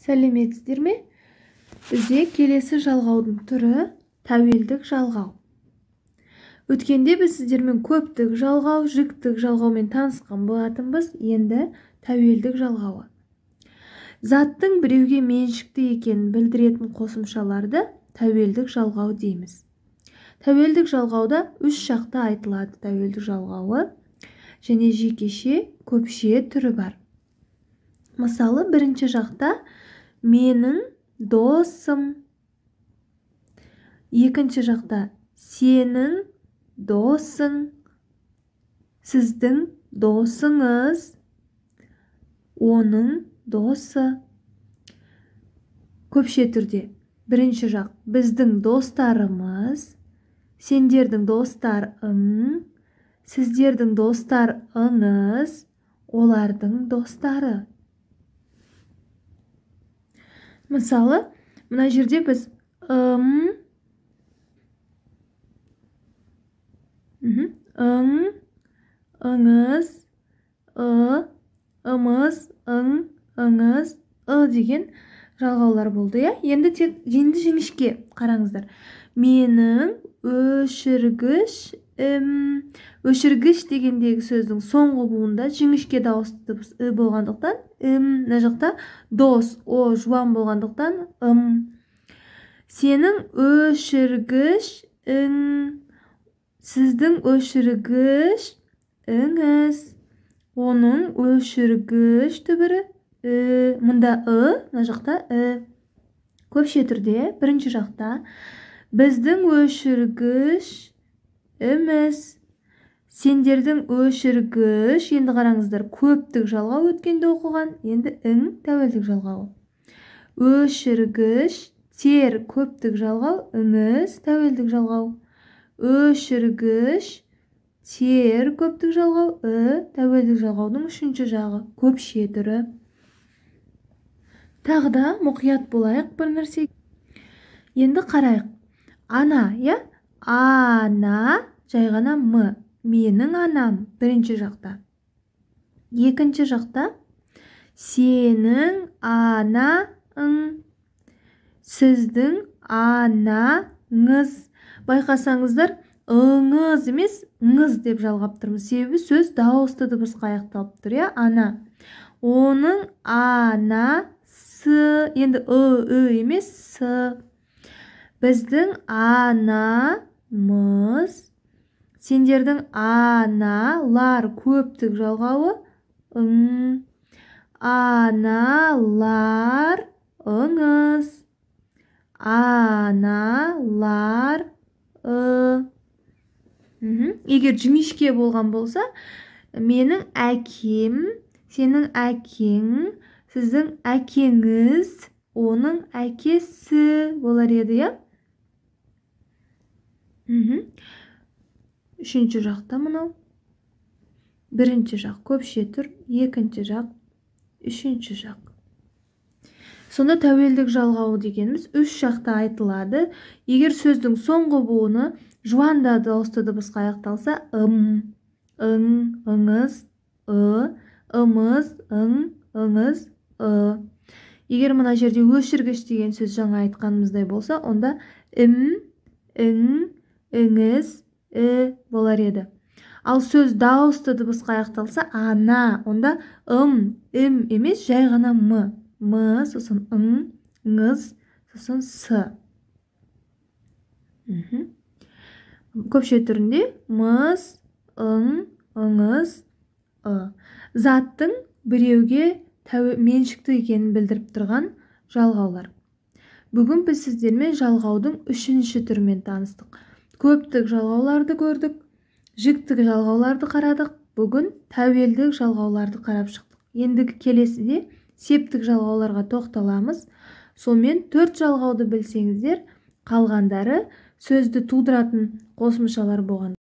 Сәлеметсіздер ме? Бізде келесі жалғаудың түрі тәуелдік жалғау. Өткенде біз сіздермен көптік жалғау, жіктік жалғаумен танысқан болатынбыз. Енді тәуелдік жалғауы. Заттың біреуге меншікті екенін білдіретін қосымшаларды тәуелдік жалғау дейміз. Тәуелдік жалғауда үш жақта айтылады. Тәуелдік жалғауы және жекеше, көпше түрі бар. Мысалы, бірінші жақта менің досым, екінші жақта сенің досың, сіздің досыңыз, оның досы. Көпше түрде бірінші жақ біздің достарымыз, сендердің достарың, сіздердің достарыңыз, олардың достары. Мысалы, мына жерде біз ым, ың, ыңыз, ы, ымыз, ың, ыңыз, ы деген жалғаулар болды, иә? Енді тек енді жіңішке қараңыздар. Менің өшіргішім. Өшіргіш дегендегі сөздің соңғы буында жіңішке дауысты дыбыс ы болғандықтан ім, мына жақта дос о жуан болғандықтан ым. Сенің өшіргішің, сіздің өшіргішіңіз, оның өшіргіш түбірі і, мында ы, мына жақта і. Көпше түрде бірінші жақта біздің өшіргішіміз, сендердің өшіргіш, енді қараңыздар, көптік жалғау өткенде оқыған, енді ің тәуелдік жалғауы. Өшіргіш, тер көптік жалғау, іңіз тәуелдік жалғау. Өшіргіш, тер көптік жалғау, і тәуелдік жалғаудың үшінші жағы, көпше түрі. Тағы да мұқият болайық бір нәрсе. Енді қарайық. Ана, иә? Ана, жай ғана м. Менің анам бірінші жақта. Екінші жақта сенің анаң, сіздің анаңыз. Байқасаңыздар, ыңыз емес, ңыз деп жалғап тұрмыз. Себебі сөз дауысты дыбысқа аяқталып тұр, иә? Ана. Оның анасы, енді ы, ы емес, с. Біздің анамыз, сендердің аналар көптік жалғауы ың, аналар ыңыз, аналар ы. Егер жіңішке болған болса, менің әкем, сенің әкең, сіздің әкеңіз, оның әкесі болар еді, иә? Үшінші жақта мынау. Бірінші жақ көпше түр, екінші жақ, үшінші жақ. Сонда тәуелдік жалғауы дегеніміз үш жақта айтылады. Егер сөздің соңғы буыны жуан да дауысты дыбысқа аяқталса, ым, ың, ыңыз, ы, ымыз, ың, ыңыз, ы. Егер мына жерде өшіргіш деген сөз жаңа айтқанымыздай болса, онда ім, ің, іңіз, і болар еді. Ал сөз дауысты дыбысқа аяқталса, ана, онда ым, ім емес, жай ғана м, м, сосын ың, ңыз, сосын с. Көпше түрінде мыз, ың, ыңыз, ы. Заттың біреуге меншікті екенін білдіріп тұрған жалғаулар. Бүгін біз сіздермен жалғаудың үшінші түрімен таныстық. Көптік жалғауларды көрдік, жіктік жалғауларды қарадық, бүгін тәуелдік жалғауларды қарап шықтық. Ендігі келесіде септік жалғауларға тоқталамыз. Сонымен төрт жалғауды білсеңіздер, қалғандары сөзді тудыратын қосымшалар болған.